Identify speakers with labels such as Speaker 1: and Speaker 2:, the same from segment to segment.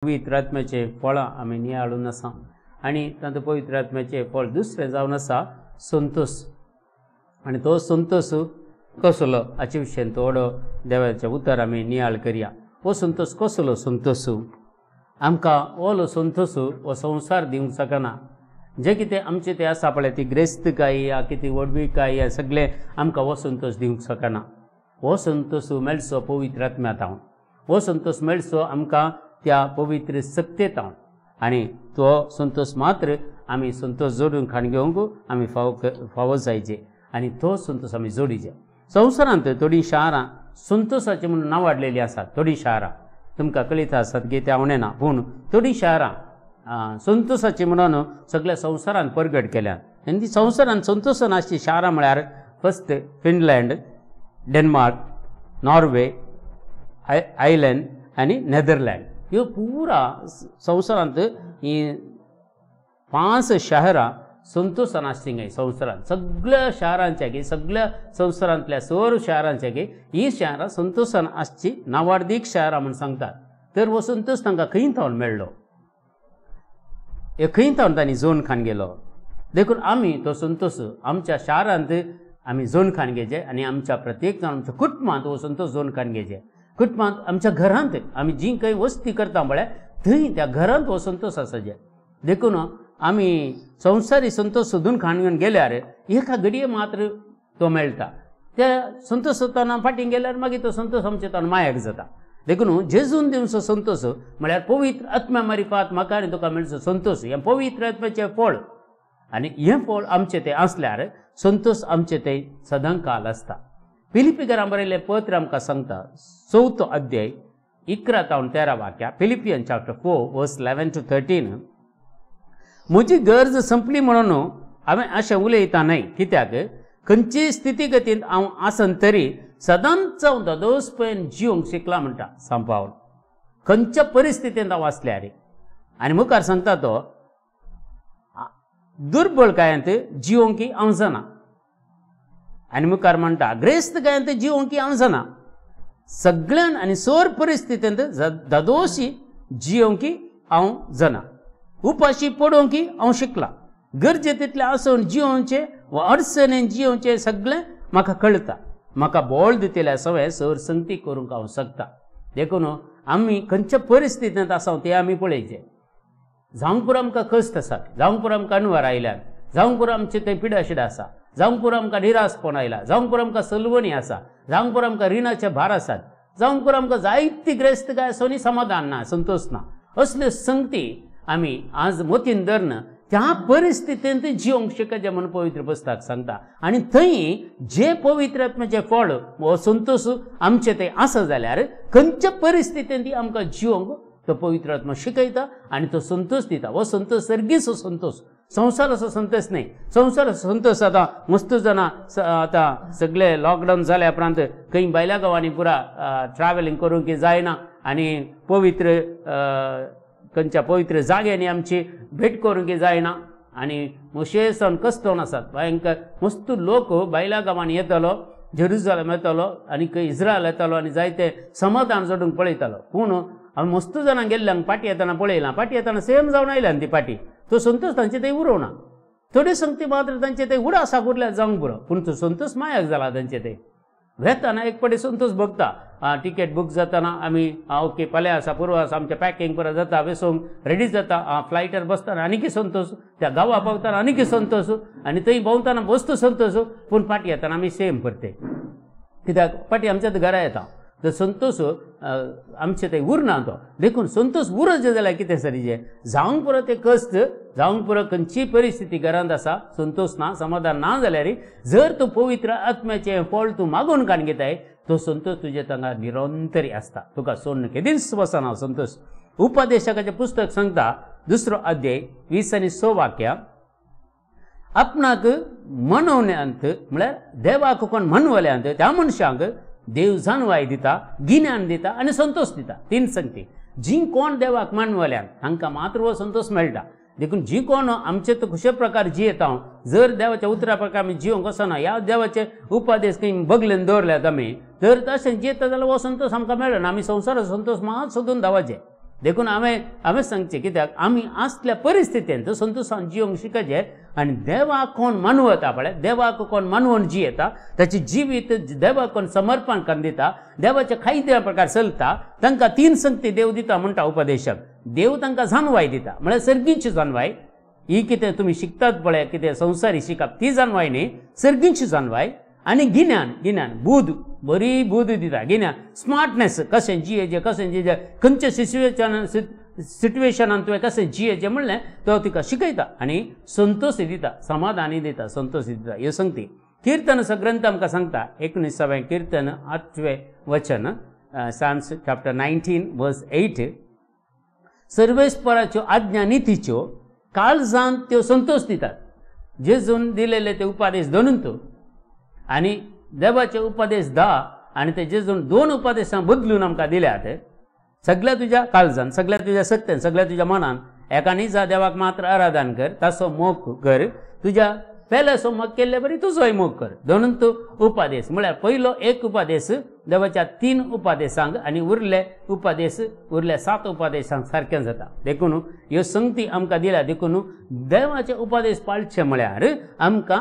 Speaker 1: पवित्र आत्म्याचे फळां आमी नियाळून आसा आनी तातूंत पवित्र आत्म्याचें फळ दुसरें जावन आसा संतोश. आनी तो संतोश कसलो हाचे विशयन थोडो देवाचें उतर आमी नियाळ करया. हो संतोश कसलो संतोश? आमकां ओलो संतोश हो संवसार दिवंक शकना. जें कितें आमचें तें आसा पळय ती ग्रेस्तकाय या कितें व्हडविकाय या सगळें आमकां हो संतोश दिवंक शकना. हो संतोश मेळचो पवित्र आत्म्यांत हांव, हो संतोश मेळचो आमकां त्या पवित्र शक्तेंत हांव, आनी तो संतोश मात्र आमी संतोश जोडून खाण घेवंक आमी फावो जायचे आनी तो संतोश आमी जोडीचे. संवसारांत थोडीं शारां संतोशाचीं म्हणून नांवाडलेलीं आसात. थोडीं शारां तुमकां कळीत आसात की तें हांव नेणा, पूण थोडीं शारां संतोशाचीं म्हणून सगळ्या संवसारांत परगट केल्यात. आनी ती संवसारांत संतोशान आसचीं शारां म्हळ्यार first Finland, Denmark, Norway, Ireland आनी नेदरलँड. ह्यो पुरा संवसारांत हीं 5 शहरां संतोशान आसची न्हय. संवसारांत सगळ्या शारांच्या की सगळ्या संवसारांतल्या सर्व शारांच्या की ही शारां संतोशान आसची नावार्दीक शारां म्हूण सांगतात. तर हो संतोश तांकां खंय थावन मेळ्ळो, हे खंय थावन तांणी जोन खान गेलो? देखून आमी तो संतोश आमच्या शारांत आमी जोन खान घेवचे आनी आमच्या प्रत्येक जाण आमच्या कुटुंबांत हो संतोश जोन खान घेवचे. कुटुंबांत आमच्या घरांत आमी जी काही वस्ती करता म्हळ्यार थंय त्या घरांत हो संतोश आसाचे. देखून आमी संवसारी संतोश सोदून खाण घेवन गेल्यार एका घडये मात्र तो मेळटा. त्या संतोश सोदतना फाटीं गेल्यार मागीर तो संतोश आमचे ताण मायाक जाता. देखून जेजून दिवचो संतोश म्हळ्यार पवित्र आत्म्या मारिफात म्हाका आनी तुका मेळचो संतोश. हें पवित्र आत्म्याचें फळ आनी हें फळ आमचें तें आसल्यार संतोश आमचें तें सदांकाल आसता. फिलिपीकरां बरयल्लें पत्र आमकां सांगता 4 अध्याय 11 तावन 13 वाक्या, फिलिपियन चॅप्टर 4 वर्स 11 to 13. म्हजी गरज संपली म्हणून हांवें अशें उलयता न्हय, कित्याक खंयची स्थितीगतींत हांव आसन तरी सदांच हांव ददोसपण जिवंक शिकला म्हणटा सांपावल. खंयच्या परिस्थितींत हांव आसल्यार. आनी मुखार सांगता तो दुर्बळ कायांत जिवंक हांव जाणा, आनी मुखार म्हणटा ग्रेस्त कायांत जिवंक हांव जाणा, सगळ्यान आनी सोर परिस्थितींत दादोशी जिवंक हांव जाणा, उपाशी पडोवंक हांव शिकला, गरजे तितलें आसून जिवोवचें वा अडचणेन जिवोवचें सगळें म्हाका कळटा, म्हाका बोळ दितलें सवय सर संगती करूंक हांव शकता. देखून आमी खंयच्या परिस्थितींत आसा तें आमी पळयचें. जावंक पुरो आमकां कश्ट आसात, जावंक पुरो आमकां अनवर आयल्यात, जावंक पुरो आमचें थंय पिडाशिडा आसा, जावंक पुरो आमकां निरासपण आयला, जावंक पुरो आमकां सलवणी आसा, जावंक पुरो आमकां रिणाचे भार आसात, जावंक पुरो आमकां जायती ग्रेस्तकाय आसून समाधान ना, संतोश ना. असल्यो संगती आमी आज मतीन धरून त्या परिस्थितींत जिवंक शिकचें म्हूण पवित्र पुस्तक सांगता. आनी थंय जे पवित्र आत्म्याचें फळ हो संतोश आमचें थंय आसा जाल्यार खंयच्या परिस्थितींत आमकां जिवंक तो पवित्र आत्मा शिकयता आनी तो संतोश दिता. हो संतोश सर्गीचो संतोश, संवसाराचो संतोश न्हय. संवसाराचो संतोश आतां मस्त जाणां आतां सगळे लॉकडावन जाल्या उपरांत खंय भायल्या गांवांनी पुरा ट्रॅव्हलिंग करूंक जायना आनी पवित्र खंयच्या पवित्र जाग्यांनी आमची भेट करूंक जायना आनी मुशेसान कश्टोन आसात. भयंकर मस्त लोक भायल्या गांवांनी येतालो, जेरुजलम येतालो आनी खंय इस्रायल येतालो आनी जायते समाधान जोडूंक पळयतालो. पूण आमी मस्त जाणां गेल्ल्यांक पाटी येतना पळयलां, पाटी येतना सेम जावन आयल्या ती पाटी, तो संतोश तांचे थंय उरोवना. थोडी संगती मात्र तांचे थंय उडासाक उरल्या जावंक पुरो, पूण तो संतोश मायाक जाला तांचे थंय. वेतना एक पाटी संतोश भोगता, टिकेट बूक जातना आमी ओके फाल्यां आसा पुरो आसा आमचें पॅकिंग पुरो जाता, वेसोंक रेडी जाता, फ्लायटार बसतना आनीकय संतोश, त्या गांवा पावतना आनीकय संतोश आनी थंय भोंवतना वस्तू संतोश, पूण पाटी येतना आमी सेम परते, कित्याक पाटी आमच्या घरा येता. तर संतोश आमचे थंय उरना तो. देखून संतोश उरत जाल्यार कितें सरीचें जावंक पुरो तें कश्ट, जावंक पुरो खंयची परिस्थिती घरांत आसा संतोश ना समाधान ना जाल्यार जर तूं पवित्र आत्म्याचें फळ तूं मागून काडून घेताय तो संतोश तुजे तांगा निरंतरी आसता, तुका सोडून केदींच वचना संतोश. उपदेशकाचें पुस्तक सांगता 2 अध्याय 20 आनी 6 वाक्या, आपणाक मनोवण्यांत म्हळ्यार देवाक कोण मनवल्यांत त्या मनशांक देव जाणवाय दिता, गिन्यान दिता आनी संतोश दिता. 3 संगती जी कोण देवाक मानवल्यान तांकां मात्र हो संतोश मेळटा. देखून जी कोण आमचे तो कशे प्रकार जियेता, जर देवाच्या उतरा प्रकार आमी जिवंक वचना, ह्या देवाचे उपदेश खंय बगलेन दवरल्यात आमी, तर तशें जियेता जाल्यार हो संतोश आमकां मेळना. आमी संवसाराचो संतोश मात सोदून धांवचें. देखून हांवें सांगचें कित्याक आमी आसल्या परिस्थितींत संतोशान जिवंक शिकचें आनी देवाक कोण मानवता पळय, देवाक कोण मानवून जियेता, ताचें जिवीत देवाक कोण समर्पण करून दिता, देवाच्या कायद्या प्रकार चलता, तांकां तीन संगती देव दिता म्हणटा उपदेशक. देव तांकां जाणवाय दिता, म्हळ्यार सर्गींची जाणवाय. ही कितें तुमी शिकतात पळय, कितें संवसारी शिकप ती जाणवाय न्ही, सर्गींची जाणवाय. आनी गिन्यान, गिन्यान बूद, बरी बूद दिता, गिन्यान, स्मार्टनेस, कशें जियेचें, कशें जियेचें, खंयच्या सिच्युएशन सिट्युएशनान तुवें कशें जियेचें म्हणलें तो तिका शिकयता आनी संतोश दिता, समाधानी दिता, संतोश दिता. ह्यो संगती किर्तन ग्रंथ आमकां सांगता. 19वें किर्तन 8वें वचन, Psalms chapter 19 verse 8, सर्वेस्पराच्यो आज्ञा नितीच्यो काळजांत त्यो संतोश दितात. जेजून दिलेले ते उपदेश दोनून तो आनी देवाचे उपदेश 10 आनी ते जेजून 2 उपदेशां बदलून आमकां दिल्यात. सगळ्या तुज्या काळजान, सगळ्या तुज्या सत्यान, सगळ्या तुज्या मनान एका निजा देवाक मात्र आराधन कर, ताचो मोग कर, तुज्या पेल्याचो मोग केल्ले बरी तुजोय मोग कर. दोनून तूं उपदेश म्हळ्यार पयलो एक उपदेश देवाच्या 3 उपदेशांक आनी उरले उपदेश उरले 7 उपदेशांक सारकें जाता. देखून ह्यो संगती आमकां दिल्या. देखून देवाचे उपदेश पाळचे म्हळ्यार आमकां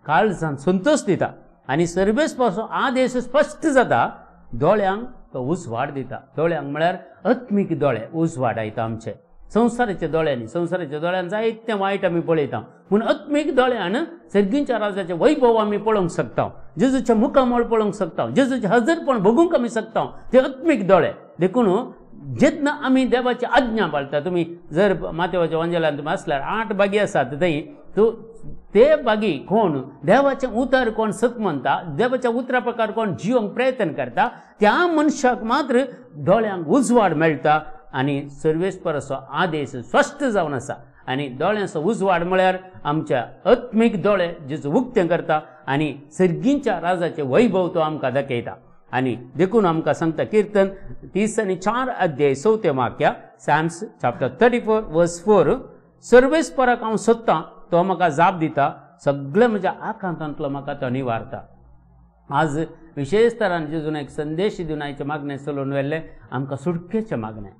Speaker 1: काळजान संतोश दिता आनी सर्वेस्पराचो आदेश स्पश्ट जाता. दोळ्यांक तो उजवाड दिता. दोळ्यांक म्हळ्यार आत्मीक दोळे उजवाडायता आमचे. संवसाराच्या दोळ्यांनी, संवसाराच्या दोळ्यान जायतें वायट आमी पळयता, पूण आत्मीक दोळ्यान सर्गींच्या राजाचें वैभव आमी पळोवंक शकता, जेजूचें मुखामळ पळोवंक शकता, जेजूचें हजरपण भोगूंक आमी शकता, ते आत्मीक दोळे. देखून जेन्ना आमी देवाची आज्ञा पाळटा, तुमी जर मातेवाच्या वंजेलान तुमी आसल्यार 8 बागी आसात थंय, तूं ते बागी कोण देवाचें उतर कोण सत म्हणटा, देवाच्या उतरा प्रकार कोण जिवंक प्रयत्न करता, त्या मनशाक मात्र दोळ्यांक उजवाड मेळटा आनी सर्वेस्पराचो आदेश स्पश्ट जावन आसा. आनी दोळ्यांचो उजवाड म्हळ्यार आमच्या आत्मीक दोळे जेजू उक्तें करता आनी सर्गींच्या राजाचें वैभव तो आमकां दाखयता. आनी देखून आमकां सांगता किर्तन 34 अध्याय 4 वाक्य, Psalms chapter 34 verse 4, सर्वेस्पराक हांव सोदतां तो म्हाका जाप दिता, सगळें म्हज्या आकांतांतलो म्हाका तो निवारता. आज विशेष तरान जेजून एक संदेश दिवन आयचें मागणें चलोवन व्हेल्लें आमकां सुटकेचें मागणें.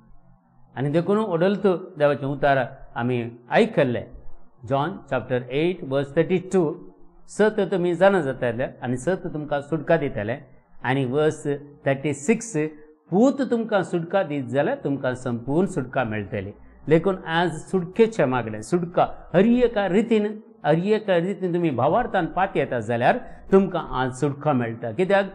Speaker 1: आनी देखून ओडलत देवाचें उतार आमी आयकल्लें. जॉन चॅप्टर 8 वर्स 32, सत तुमी जाणा जातले आनी सत तुमकां सुटका दितले. आनी वर्स 36, पूत तुमकां सुटका दीत जाल्यार तुमकां संपूर्ण सुटका मेळटली. देखून आज सुटकेचें मागणें, सुटका हर एका रितीन, हर एका रितीन तुमी भावार्थान पात येता जाल्यार तुमकां आज सुटका मेळटा. कित्याक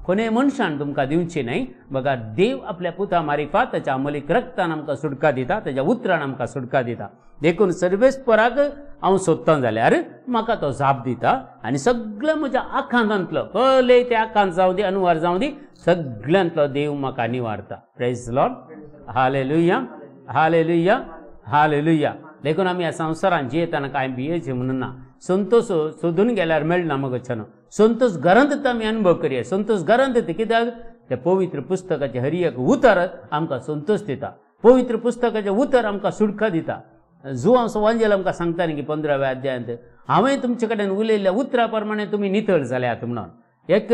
Speaker 1: कोणेय मनशान तुमकां दिवची न्हय, बघा देव आपल्या पुता मारिफात ताच्या अमलीक रक्तान आमकां सुटका दिता, ताच्या उतरान आमकां सुटका दिता. देखून सर्वेस्पराक हांव सोदतां जाल्यार म्हाका तो जाप दिता आनी सगळें म्हज्या आकांतांतलो, कले ते आकांत जावं दी, अनुवार जावं दी, सगळ्यांतलो देव म्हाका निवारता. Praise Lord, hallelujah, hallelujah, hallelujah. देखून आमी ह्या संवसारान जियेतना कांय भियेचें म्हणून ना. संतोश सोदून गेल्यार मेळना मगो. संतोष घरांत आमी अनुभव करया, संतोष घरांत येता. कित्याक ते पवित्र पुस्तकाचें हर एक उतर आमकां संतोष दिता, पवित्र पुस्तकाचें उतर आमकां सुटका दिता. जुवांव वांजेल आमकां सांगता न्ही की 15व्या अध्यायांत, हांवें तुमचे कडेन उलयल्ल्या उतरा प्रमाणे तुमी नितळ जाल्यात म्हणून. एक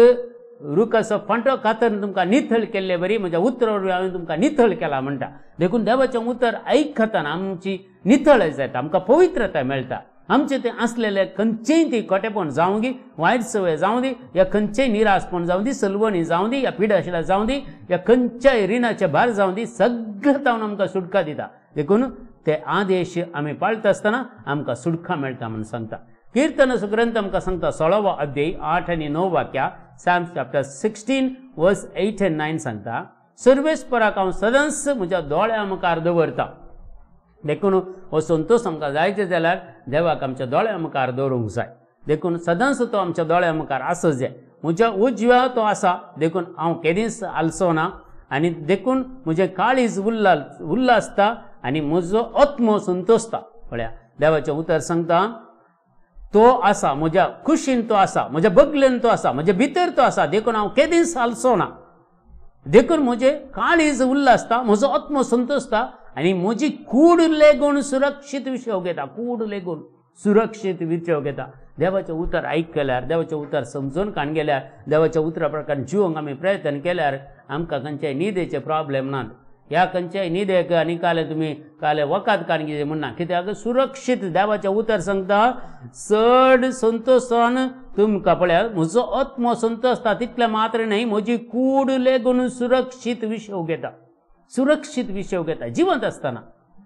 Speaker 1: रुखाचो फांटो कातरून तुमकां नितळ केल्ले बरी म्हज्या उतरा वरवीं हांवें तुमकां नितळ केला म्हणटा. देखून देवाचें उतर आयकतना आमची नितळ जाता, आमकां पवित्रता मेळटा. आमचें तें आसलेलें खंयचेय ती खोटेपण जावं दी, वायट संवय जावं दी, या खंयचेय निराशपण जावं दी, सलवणी जावं दी, या पिडाशिला जावं दी, या खंयच्याय रिणाचें भार जावं दी, सगळें तावन आमकां सुटका दिता. देखून ते आदेश आमी पाळटा आसतना आमकां सुटका मेळटा म्हूण सांगता. किर्तन ग्रंथ आमकां सांगता 16वो अध्याय 8 आनी 9 वाक्या, Psalms chapter 16 verse 8 and 9 सांगता, सर्वेस्पराक हांव सदांच म्हज्या दोळ्या मुखार दवरता. देखून हो संतोश आमकां जायते जाल्यार देवाक आमच्या दोळ्या मुखार दवरूंक जाय. देखून सदांच तो आमच्या दोळ्या मुखार आसत जाय. म्हज्या उजव्या तो आसा, देखून हांव केदींच आलसो ना आनी देखून म्हजें काळीज उल्लासता आनी म्हजो आत्मो संतोशता. पळया देवाचें उतर सांगता, तो आसा म्हज्या कुशीन, तो आसा म्हज्या बगलेन, तो आसा म्हज्या भितर, तो आसा, देखून हांव केदींच आलसो ना. देखून म्हजें काळीज उल्लासता, म्हजो आत्मो संतोशता आनी म्हजी कूड लेगून सुरक्षीत विशय घेता, कूड लेगून सुरक्षीत विशय घेता. देवाचें उतर आयकल्यार, देवाचें उतर समजून काण गेल्यार, देवाच्या उतरा प्रकार जिवंक आमी प्रयत्न केल्यार आमकां खंयच्याय न्हिदेचे प्रॉब्लेम नात. ह्या खंयच्याय निदेक आनी काले तुमी काले वखद काडून कितें म्हणना, कित्याक सुरक्षीत देवाचें उतर सांगता चड संतोशान तुमकां पळयात म्हजो आत्मो संतोषता तितलें मात्र न्हय म्हजी कूड लेगून सुरक्षीत विशेव घेता, सुरक्षीत विशेव घेता जिवंत आसतना.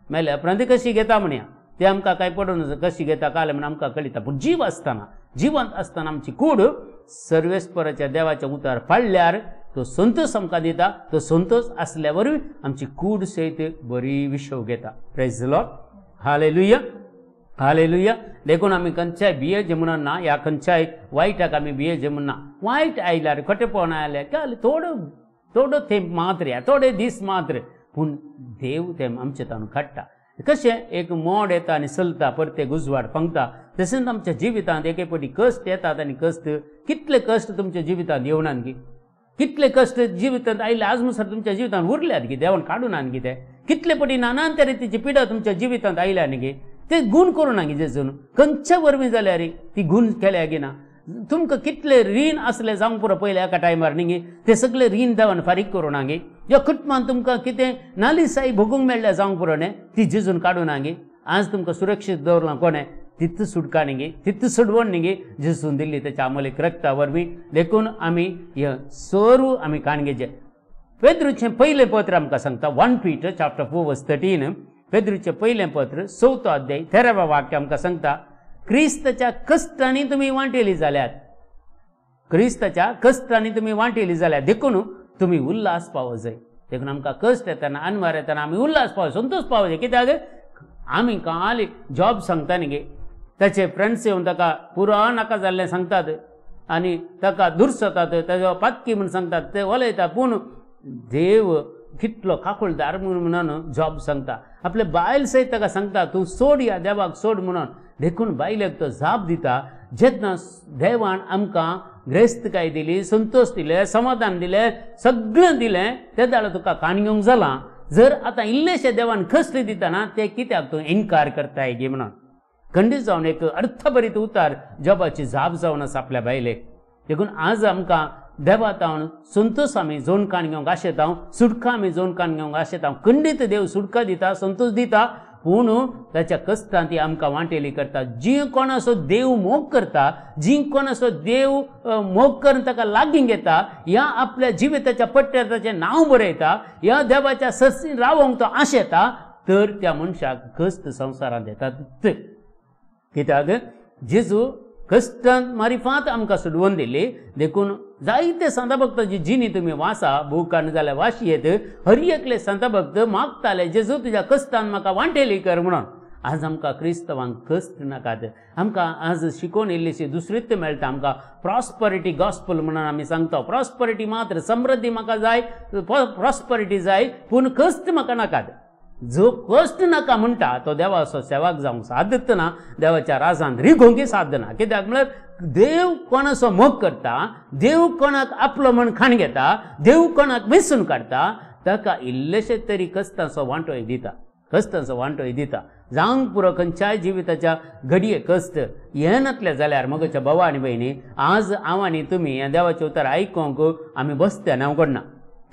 Speaker 1: मेल्या उपरांत कशी घेता म्हणया ते आमकां कांय पडून कशी घेता काले म्हण आमकां कळटा, पूण जीव आसतना जिवंत आसतना आमची कूड सर्वेस्पराच्या देवाचें उतर पाळल्यार तो संतोष आमकां दिता. तो संतोष आसल्या वरवीं आमची कूड सयत बरी विशव घेता. Praise the Lord, hallelujah, hallelujah. देखून आमी खंयच्याय भियेचे म्हणून ना, ह्या खंयच्याय वायटाक आमी भियेचे म्हण ना. वायट आयल्यार खोटेपण आयल्यार काल थोडो थोडो तेंप मात्र ह्या थोडे दीस मात्र, पूण देव तें आमचे ताणून काडटा. कशें एक मोड येता आनी चलता परते गुजवाड पंगता, तशेंच आमच्या जिवितांत एके पटी कश्ट येतात आनी कश्ट कितले कश्ट तुमच्या जिवितांत येवनात की, कितले कश्ट जिवितांत आयले आज मुसर तुमच्या जिवितांत उरल्यात की देवान काडून आनी कितें कितले पटी नानान तरेची पिडा तुमच्या जिवितांत आयल्या न्ही गे, ते गूण करूं ना जेजून खंयच्या वरवीं जाल्यार ती गूण केल्या गी ना. तुमकां कितले रीण आसले जावंक पुरो पयले एका टायमार न्ही गे, ते सगळे रीण देवान फारीक करूं ना गे. ह्या कुटुंबान तुमकां कितें नालिसाई भोगूंक मेळ्ळ्या जावंक पुरो न्ही, ती जेजून काडूं ना गे. आज तुमकां सुरक्षीत दवरलां कोणें, तितू सुटका न्ही गे, तितू सोडवण न्ही गे जेजून दिल्ली तेच्या अमलीक रक्ता वरवीं. देखून आमी हे सर्व आमी काणगेचे पेद्रूचें पयलें पत्र आमकां सांगता 1 Peter chapter 4 verse 13. पेद्रूचें पयलें पत्र 4थो अध्याय 13व्या वाक्य आमकां सांगता क्रिस्ताच्या कश्टांनी तुमी वांटेली जाल्यात, क्रिस्ताच्या कश्टांनी तुमी वांटेली जाल्यात, देखून तुमी उल्हास पावो जाय. देखून आमकां कश्ट येतना अनवार येतना आमी उल्हास पावो, संतोष पावो जाय. कित्याक आमी काल जॉब सांगता न्ही गे, ताचे फ्रेंड्स येवन ताका पुरो नाका जाल्लें सांगतात आनी ताका दुरसतात, ताजो पातकी म्हूण सांगतात, ते उलयता. पूण देव कितलो काकुळदार म्हणून जॉब सांगता, आपले बायल सयत ताका सांगता तूं सोड ह्या देवाक सोड म्हणून. देखून बायलेक तो जाप दिता. जेन्ना देवान आमकां ग्रेस्तकाय दिली, संतोष दिले, समाधान दिलें, सगळें दिलें, तेदाळ तुका काण घेवंक जालां. जर आतां इल्लेशे देवान कश्ट दितना ते कित्याक तूं इन्कार करताय गे म्हणून खंडीत जावन एक अर्थभरीत उतार जॉबाची जाप जावन आसा आपल्या बायलेक. देखून आज आमकां देवा तावन संतोष आमी जोन काण घेवंक आशेता, सुटका आमी जोन काण घेवंक आशेता. खंडीत देव सुटका दिता, संतोष दिता, पूण ताच्या कश्टान ती आमकां वांटेली करता. जी कोणाचो देव मोग करता, जी कोणाचो देव मोग करून ताका लागीं घेता, ह्या आपल्या जिविताच्या पट्ट्यार ताचें नांव बरयता, ह्या देवाच्या सरसीन रावोंक तो आशेता, तर त्या मनशाक कश्ट संवसारांत येतात. कित्याक जेजू कश्टान मारिफात आमकां सोडवून दिली. देखून जायते संत भक्ताची जिणी तुमी वासा बुकान जाल्यार वाशी येत, हर एकले संत भक्त मागताले जेजू तुज्या कश्टान म्हाका वांटेली कर म्हणून. आज आमकां क्रिस्तवांक कश्ट नाकात. आमकां आज शिकोवन इल्लीशी दुसरीच मेळटा. आमकां प्रॉस्परिटी गॉस्पल म्हणून आमी सांगता. प्रॉस्परिटी मात्र समृद्धी म्हाका जाय, प्रॉस्परिटी जाय, पूण कश्ट म्हाका नाकात. जो कश्ट नाका म्हणटा तो देवाचो सेवाक जावंक सादत ना, देवाच्या राजान रिगोवंक साद ना. कित्याक म्हळ्यार देव कोणाचो मोग करता, देव कोणाक आपलो म्हण खाण घेता, देव कोणाक वेंचून काडटा, ताका इल्लेशे तरी कश्टांचो वांटोय दिता, कश्टांचो वांटोय दिता. जावंक पुरो खंयच्याय जिविताच्या घडये कश्ट येनातले जाल्यार मगच्या भावा आनी भयणी आज हांव आनी तुमी ह्या देवाचें उतर आयकोंक आमी बसते आनी हांव कडना.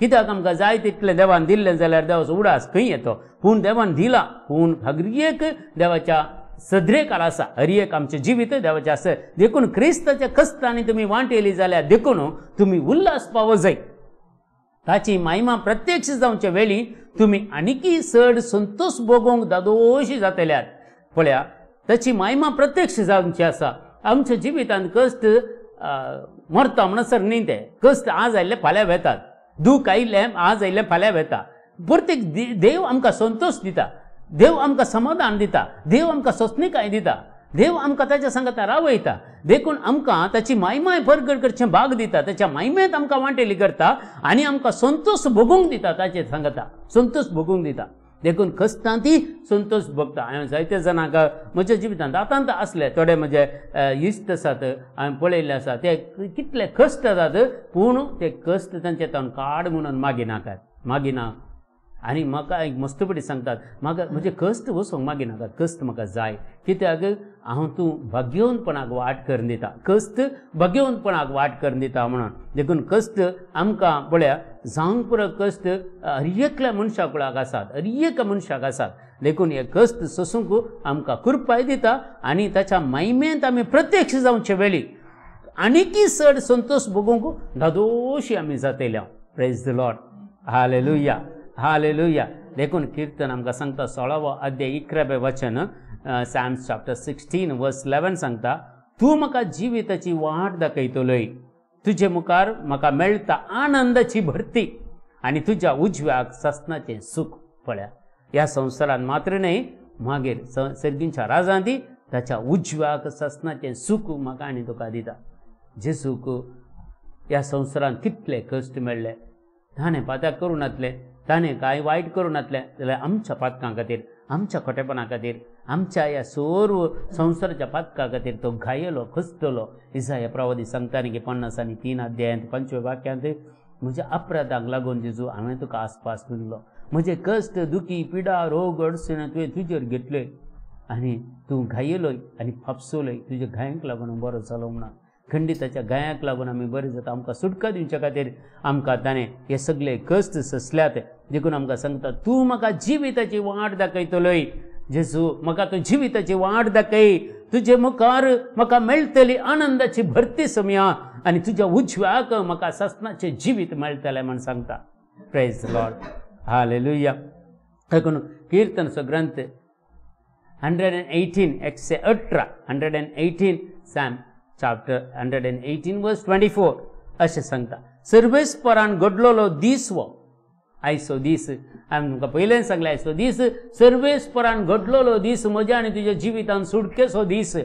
Speaker 1: कित्याक आमकां जाय तितलें देवान दिल्लें जाल्यार देवाचो उडास खंय येतो. पूण देवान दिला, पूण हर एक देवाच्या सदरेकार आसा, हर एक आमचें जिवीत देवाचें आसा. देखून क्रिस्ताच्या कश्टांनी तुमी वांटेली जाल्यार देखून तुमी उल्हास पावो जाय. ताची महिमा प्रत्यक्ष जावचे वेळी तुमी आनीकय चड संतोष भोगोवंक दादोशी जातल्यात. पळया ताची महिमा प्रत्यक्ष जावची आसा. आमच्या जिवितांत कश्ट मरता म्हणसर न्ही, ते कश्ट आज आयिल्ले फाल्यां वेतात, दूख आयिल्लें आज आयिल्लें फाल्यां वेता. प्रत्येक देव आमकां संतोष दिता, देव आमकां समाधान दिता, देव आमकां सोंसणीकाय दिता, देव आमकां ताच्या सांगता रावयता. देखून आमकां ताची मायमाय परगट करचें भाग दिता, ताच्या मायमेंत आमकां वांटेली करता आनी आमकां संतोष भोगूंक दिता, ताचेर सांगता संतोष भोगूंक दिता. देखून कश्टांत संतोष भोगता. हांवें जायते जाणांक म्हज्या जिवितांत आतां आसले थोडे म्हजे इश्ट आसात, हांवें पळयल्ले आसा, ते कितले कश्ट जातात, पूण ते कश्ट तांचे तावन काड म्हणून मागिनाकात, मागिना. आनी म्हाका एक मस्तपटी सांगतात, म्हाका म्हजे कश्ट वचूंक मागीर नाका, कश्ट म्हाका जाय, कित्याक हांव तूं भाग्यवंतपणाक वाट करून दिता, कश्ट भाग्यवंतपणाक वाट करून दिता म्हणून. देखून कश्ट आमकां पळया जावंक पुरो कश्ट हर एकल्या मनशा कुळाक आसात, हर एका मनशाक आसात. देखून हे कश्ट सोसूंक आमकां कृपाय दिता आनी ताच्या महिमेंत आमी प्रत्यक्ष जावचे वेळी आनीकय चड संतोश भोगूंक धादोशी आमी जातले. Praise the Lord, hallelujah, hallelujah. देखून किर्तन आमकां सांगता 16वो अध्याय 11वें वचन, Psalms chapter 16 verse 11 सांगता, तूं म्हाका जिविताची वाट दाखयतलोय, तुजे मुखार म्हाका मेळटा आनंदाची भरती आनी तुज्या उजव्याक सासणाचें सूख. पळया ह्या संवसारान मात्र न्हय, मागीर सर्गींच्या राजांत ताच्या उजव्याक सासणाचें सूख म्हाका आनी तुका दिता. जेजूक ह्या संवसारान कितले कश्ट मेळ्ळे, ताणें पातक करूं नातलें, ताणें कांय वायट करूं नातलें, जाल्यार आमच्या पातकां खातीर, आमच्या खोटेपणा खातीर, आमच्या ह्या सर्व संवसाराच्या पातका खातीर तो घायलो, खसतलो. इसाया प्रवादी सांगता न्ही की 53 अध्यायांत 5व्या वाक्यांत, म्हज्या अपराधांक लागून जेजू हांवें तुका आसपास दिल्लो, म्हजे कश्ट, दुखी, पिडा, रोग, अडचण तुवें तुजेर घेतल्यो आनी तूं घायलोय आनी फापसलोय, तुज्या घायांक लागून बरो जालो म्हणून. खंडिताच्या गायांक लागून आमी बरें जाता, आमकां सुटका दिवच्या खातीर आमकां ताणें हे सगळे कश्ट सोंसल्यात. देखून आमकां सांगता, तूं म्हाका जिविताची वाट दाखयतलोय, जेजू म्हाका तूं जिविताची वाट दाखय, तुजे मुखार म्हाका मेळटली आनंदाची भरती समया आनी तुज्या उजव्याक म्हाका सासणाचें जिवीत मेळटलें म्हण सांगता. Praise the Lord, hallelujah. देखून किर्तनचो ग्रंथ 118 118 118 Psalm chapter 118 verse 24 अशें सांगता, सर्वेस्परान घडलेलो दीस हो आयचो दीस. हांवें तुमकां पयलें सांगलें, आयचो दीस सर्वेस्परान घडलेलो दीस, म्हज्या आनी तुज्या जिवितान सुटकेचो दीस.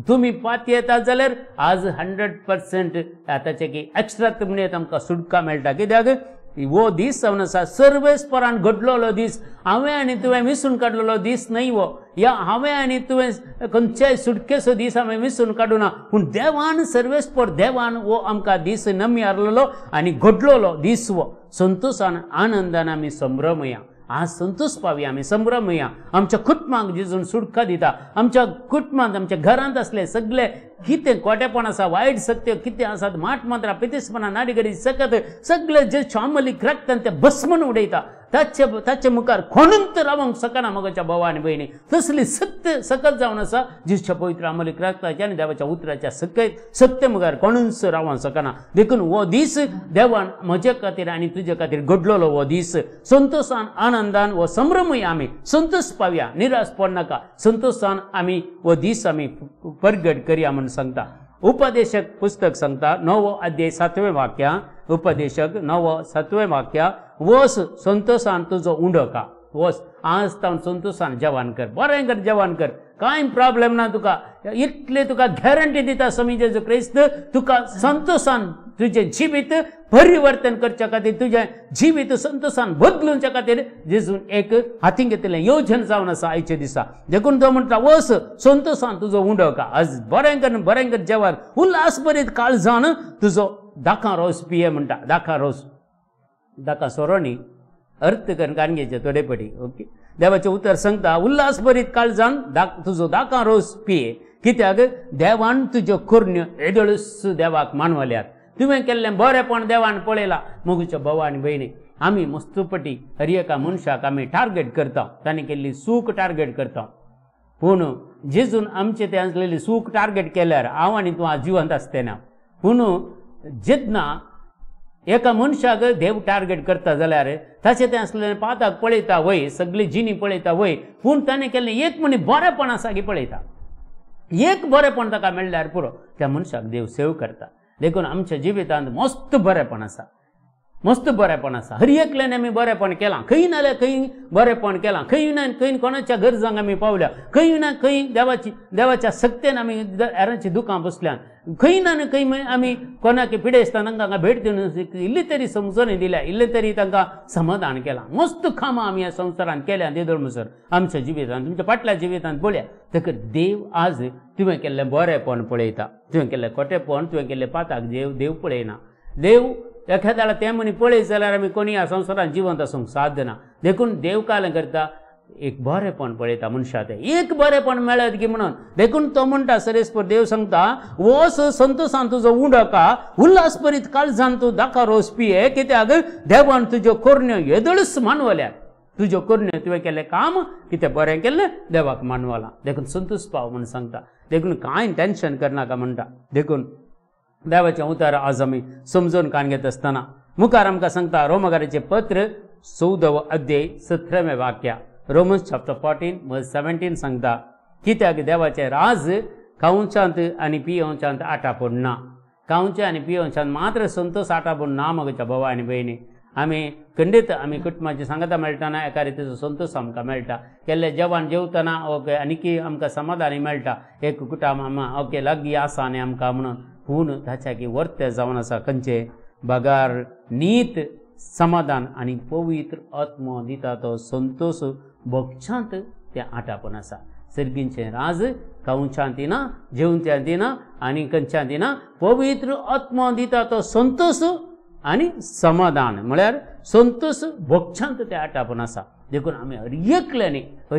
Speaker 1: तुमी पातयेतात जाल्यार आज 100% ताचें की एक्स्ट्रा तुमणें आमकां सुटका मेळटा, कित्याक हो दीस जावन आसा सर्वेस्परान घडलेलो दीस. हांवें आनी तुवें विसरून काडलेलो दीस न्हय हो, ह्या हांवें आनी तुवें खंयच्याय सुटकेचो दीस हांवें विसरून काडूना, पूण देवान सर्वेस्पर देवान हो आमकां दीस नमी हारलेलो आनी घडलेलो दीस हो. संतोशान आनंदान आमी संभ्रमया, आज संतोश पावया, आमी संभ्रमया. आमच्या कुटुंबाक जेजून सुटका दिता, आमच्या कुटुंबांत आमच्या घरांत आसले सगळे कितें खोटेपण आसा, वायट सत्य कितें आसात, माट मात्रा, पितिसपणा, नाडीगडी सकत सगळे जे चामलीक रक्तान ते भस्मन उडयता, ताचे ताचे मुखार कोणूच रावंक शकना मगोच्या भावा आनी भयणी. तसली सत्य सकत जावन आसा जेजूच्या पवित्र अमलीक रक्ताच्या आनी देवाच्या उतराच्या सत्य मुखार कोणूच रावंक शकना. देखून हो दीस देवान म्हजे खातीर आनी तुजे खातीर घडलेलो हो दीस संतोशान आनंदान हो संभ्रमूय आमी संतोश पावया, निराश पडनाका, संतोशान आमी हो दीस आमी परगट करया म्हूण सांगता. उपदेशक पुस्तक सांगता 9वो अध्याय 7वें वाक्य, उपदेशक 9 7वें वाक्य, वस संतोशान तुजो उंडो का, वस आज तावन संतोशान जेवण कर, बरें कर जेवण कर, कांय प्रॉब्लेम ना तुका, इतले तुका गॅरंटी दिता स्वामी जेजू क्रिस्त, तुका संतोशान तुजें जिवीत परिवर्तन करच्या खातीर, तुजें जिवीत संतोशान बदलुच्या खातीर जेजून एक हातीन घेतिल्लें योजन जावन आसा आयच्या दिसा. देखून तो म्हणटा वस संतोशान तुजो उंडो का, आज बरें कर बरें कर जेवण, उल्हास बरीत काळजान तुजो दाकां रोस पिये म्हणटा, दाकां रोस, दाकां सोरो न्ही, अर्थ करून कान घेवचें थोडे पटी. ओके, देवाचें उतर सांगता उल्हास बरीत काळजान तुजो दाकां रोस पिये, कित्याक देवान तुज्यो करण्यो येदोळूच देवाक मानवल्यात, तुवें केल्लें बरेंपण देवान पळयलां. मोगूच्या भावा आनी भयणी, आमी मस्तपटी हर एका मनशाक आमी टार्गेट करता, ताणें केल्ली सूख टार्गेट करता, पूण जेजून आमचे ते आसलेली सूख टार्गेट केल्यार हांव आनी तूं आज जिवंत आसतना. पूण जेन्ना एका मनशाक देव टार्गेट करता जाल्यार ताचें तें आसलें पाताक पळयता वय, सगळी जिणी पळयता वय, पूण ताणें केल्लें एक म्हणी बरेंपण आसा की पळयता, एक बरेंपण ताका मेळ्ळ्यार पुरो, त्या मनशाक देव सेव करता. देखून आमच्या जिवितांत मस्त बरेंपण आसा, मस्त बरेंपण आसा, हर एकल्यान आमी बरेंपण केलां, खंय ना जाल्यार खंय बरेंपण केलां, खंय ना खंय कोणाच्या गरजांक आमी पावल्या, खंय ना खंय देवाच्या सक्तेन आमी हेरांची दुकां बसल्यान, खंय ना खंय आमी कोणाक पिडेस्तां तांकां भेट दिवन इल्ली तरी समजणी दिल्या, इल्लें तरी तांकां समाधान केलां. मस्त कामां आमी ह्या संवसारांत केल्या देदोळ म्हणसर आमच्या जिवितांत, तुमच्या फाटल्या जिवितांत पळया. तकर देव आज तुवें केल्लें बरेंपण पळयता, तुवें केल्लें खोटेपण, तुवें केल्लें पाताक देव देव पळयना. देव एखाद्या तें म्हणी पळयत जाल्यार आमी कोणी ह्या संवसारांत जिवंत आसूंक साध्य ना. देखून देव कालें करता एक बरेंपण पळयता मनशा तें एक बरेंपण मेळत की म्हणून. देखून तो म्हणटा सरेस्पर देव सांगता वोस संतोसान तुजो उडका उल्हास परीत काळजान तूं दाका रोस पिये कित्याक देवान तुज्यो करण्यो येदोळच मानवल्या. तुज्यो करण्यो तुवें केल्लें काम कितें बरें केल्लें देवाक मानवलां. देखून संतोस पाव म्हूण सांगता. देखून कांय टेंशन करनाका म्हणटा. देखून देवाचें उतर आज आमी समजून कान घेत आसतना मुखार आमकां सांगता रोमकाराचें पत्र 14वो अध्याय 17वें वाक्य रोमन्स चॅप्टर 14 वर्स 17 सांगता कित्याक देवाचें राज खावच्यांत आनी पियोवच्यांत आटा पडना. खावचें आनी पियोवच्यांत मात्र संतोष आटा पडना. म्हज्या भावा आनी भयणी आमी खंडीत आमी कुटुंबाची सांगता मेळटना एका रितीचो संतोष आमकां मेळटा. केल्लें जेवण जेवतना ओके आनीकी आमकां समाधानी मेळटा एक कुटुंब आमा ओके लागीं आसा आनी आमकां म्हणून. पूण ताच्या की वर्ते जावन आसा खंयचे बगार नीत समाधान आनी पवित्र आत्मो दिता तो संतोष भोगच्यांत तें आटापण आसा. सर्गींचें राज खावच्यांत दिना जेवच्यांत दिना आनी खंयच्यान दिना पवित्र आत्मो दिता तो संतोष आनी समाधान म्हळ्यार संतोष भोगच्यांत तें आटापण आसा. देखून आमी हर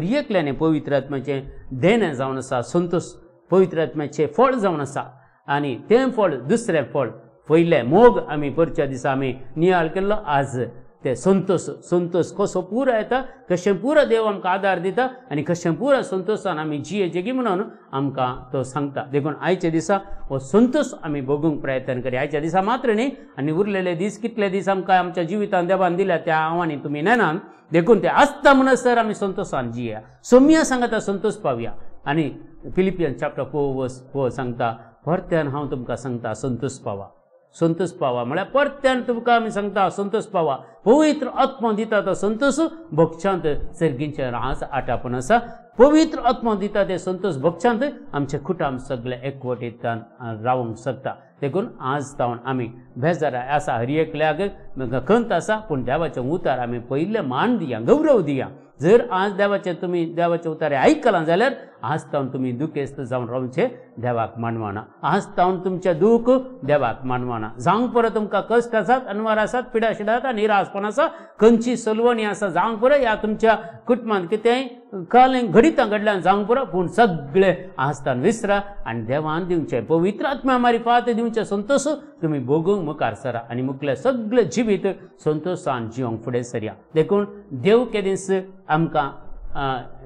Speaker 1: एकल्यानी पवित्र आत्म्याचें देणें जावन आसा संतोष पवित्र आत्म्याचें फळ जावन आसा. आनी तें फळ दुसरें फळ पयलें मोग आमी परच्या दिसा आमी नियाळ केल्लो आज ते संतोष संतोष कसो पुरो येता कशें पुरो देव आमकां आदार दिता आनी कशें पुरो संतोषान आमी जियेचें की म्हणून आमकां तो सांगता. देखून आयच्या दिसा हो संतोष आमी भोगूंक प्रयत्न करी. आयच्या दिसा मात्र न्ही आनी उरलेले दीस कितले दीस आमकां आमच्या जिवितान देवान दिल्या त्या आव्हानी तुमी नेनान. देखून ते आसता म्हणसर आमी संतोषान जिया सोम्या सांगता संतोष पावया. आनी फिलिपियन चॅप्टर 4 वर्स 4 सांगता परत्यान हांव तुमकां सांगता संतोष पावा. संतोष पावा म्हळ्यार परत्यान तुमकां आमी सांगता संतोष पावा. पवित्र आत्मो दिता तो संतोष भोगच्यांत सर्गींचें राज आटापण आसा. पवित्र आत्मो दिता ते संतोष भोगच्यांत आमचें कुटुंब सगळें एकवटीतान रावंक शकता. देखून आज तावन आमी बेजार आसा हर एकल्याक खंत आसा पूण देवाचें उतार आमी पयलें मान दिया गौरव दिया. जर आज देवाचें तुमी देवाचें उतार आयकलां जाल्यार आज तावन तुमी दुखेस्त जावन रावचें देवाक मानवाना. आज तावन तुमचें दूख देवाक मानवाना. जावंक पुरो तुमकां कश्ट आसात अनवार आसात पिडा शिडा आसा निराशपण आसा खंयची सलवणी आसा जावंक पुरो ह्या तुमच्या कुटुंबांत कितेंय कालें घडितां घडल्यान जावंक पुरो पूण सगळें आज तावन विसरा आनी देवान दिवचें पवित्र आत्म्या मारिफात दिवचें संतोष तुमी भोगूंक मुखार सरा आनी मुखलें सगळें जिवीत संतोषान जिवंक फुडें सरया. देखून देव केदीस आमकां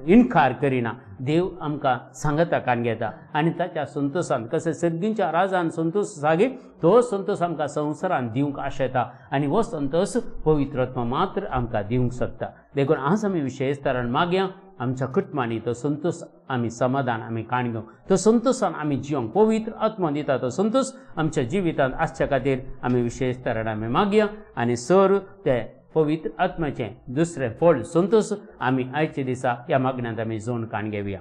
Speaker 1: इनकार करिना. देव आमकां सांगता कान घेता आनी ताच्या संतोषान कशें सर्गींच्या राजान संतोष सागी तो संतोष आमकां संवसारान दिवंक आशेता आनी हो संतोष पवित्र आत्मा मात्र आमकां दिवंक शकता. देखून आज आमी विशेष तरान मागया आमच्या कुटुंबांनी तो संतोष आमी समाधान आमी काण घेवंक तो संतोषान आमी जिवंक पवित्र आत्मा दिता तो संतोष आमच्या जिवितांत आसच्या खातीर आमी विशेष तरान आमी मागया आनी सर ते पवित्र आत्म्याचें दुसरें फळ संतोष आमी आयच्या दिसा ह्या मागण्यांत आमी जोन काण घेवया.